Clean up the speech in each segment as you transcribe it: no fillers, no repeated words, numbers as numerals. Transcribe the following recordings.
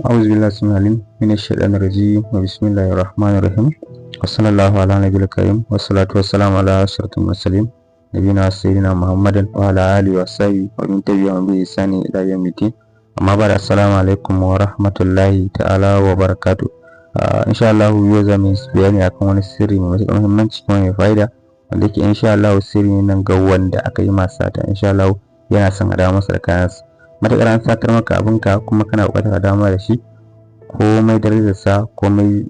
أعوذ بالله السميع العليم من الشيطان الرجيم، وبسم الله الرحمن الرحيم، وصلى الله على نبي الكريم، والصلاة والسلام على أشرف المرسلين، نبينا سيدنا محمد وعلى آله وصحبه ومن تبعهم بإحسان إلى يوم الدين. Amma ba da assalamu alaikum wa rahmatullahi ta'ala wa barakatu. Insha Allah yau za mu yi bayani akan wani sirri mai matuƙar muhimmanci kuma mai fa'ida, wanda yake insha Allah sirri ne nan ga wanda aka yi masa sata, insha Allah yana son a dawo masa da kayansa. Matuƙar an satar maka abinka kuma kana buƙatar a dawo da shi, komai darajarsa, komai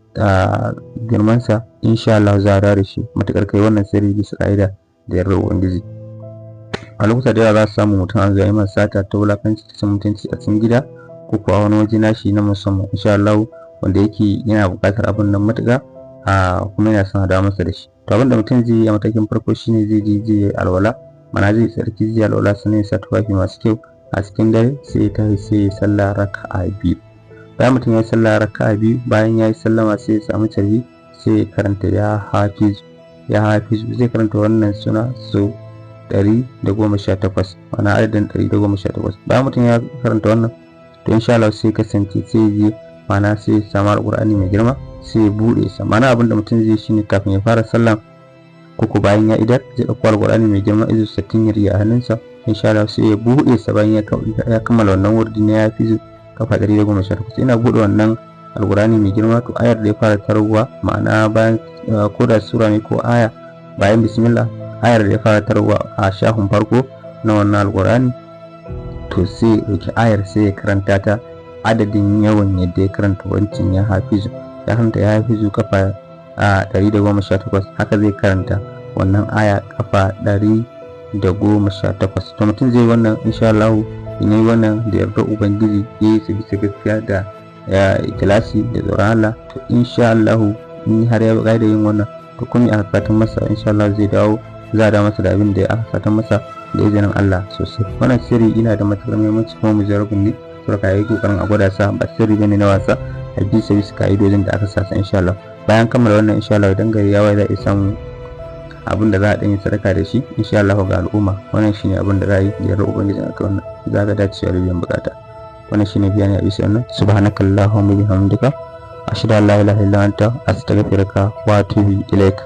girmansa, insha Allah za a dawo da shi, matuƙar kai wannan sirri bisa ƙa'ida da yardar Ubangiji. A lokuta da yawa za su samu mutum an zo yi masa sata ta wulakanci, ta cin mutunci a cikin gida ko kuwa wani waje nashi na musamman, insha Allah wanda yake yana buƙatar abin nan matuƙa a kuma yana son a dawo masa da shi. To, abin da mutum zai yi a matakin farko shine zai je zai yi alwala, ma'ana zai tsarki, zai alwala, sannan ya sa tufafi masu kyau. A cikin dare sai ya tashi, sai ya sallah raka'a biyu. Bayan mutum ya yi sallah raka'a biyu, bayan ya yi sallama, sai ya samu carbi, sai ya karanta "Ya Hafizu, Ya Hafizu". Zai karanta wannan suna sau 118, ma'ana adadin 118. Bayan mutum ya karanta wannan, to insha Allah sai kasance sai je, ma'ana sai ya samu Alƙur'ani mai girma, sai ya buɗe sa. Ma'ana abin da mutum zai shine kafin ya fara sallah ko ko bayan ya idar, zai ɗauko Alƙur'ani mai girma izu 60 ya riƙe a hannunsa. Insha Allah sai ya buɗe sa bayan ya kammala wannan wurdi na "Ya Hafizu" kafa 118. Ina buɗe wannan Alƙur'ani mai girma, to ayar da ya fara tarwa, ma'ana bayan ko da sura ne ko aya, bayan bismillah, ayar da ya fara tarwa a shafin farko na wannan Alƙur'ani, to sai ya ɗauki ayar, sai ya karanta ta adadin yawan yadda ya karanta wancan "Ya Hafizu". Ya karanta "Ya Hafizu" kafa a 118, haka zai karanta wannan aya kafa 118. To, mutum zai wannan, insha Allah in yi wannan da yardar Ubangiji, ya yi su bisa gaskiya da ikhlasi da tsoron Allah, to insha Allah in har ya da yin wannan, to kuma aka satan masa, insha Allah zai dawo, za a dawo masa da abin da aka satan masa da izinin Allah sosai. Wannan sirri ina da matuƙar muhimmanci kuma mujarrabin ne, saboda ka yi kokarin a gwada sa. Ba sirri bane na wasa, a bisa bisa ka'idojin da aka sa sa. Insha Allah bayan kammala wannan, insha Allah idan gari ya waye, za a iya samu abin da za a ɗan yi sadaka da shi insha Allah ga al'umma. Wannan shine abin da za a yi da yardar Ubangiji. Aka wannan za ka dace da biyan bukata. Wannan shine bayani a bisa wannan. Subhanakallahumma bihamdika, ashhadu an la ilaha illa anta, astaghfiruka wa atubu ilaik.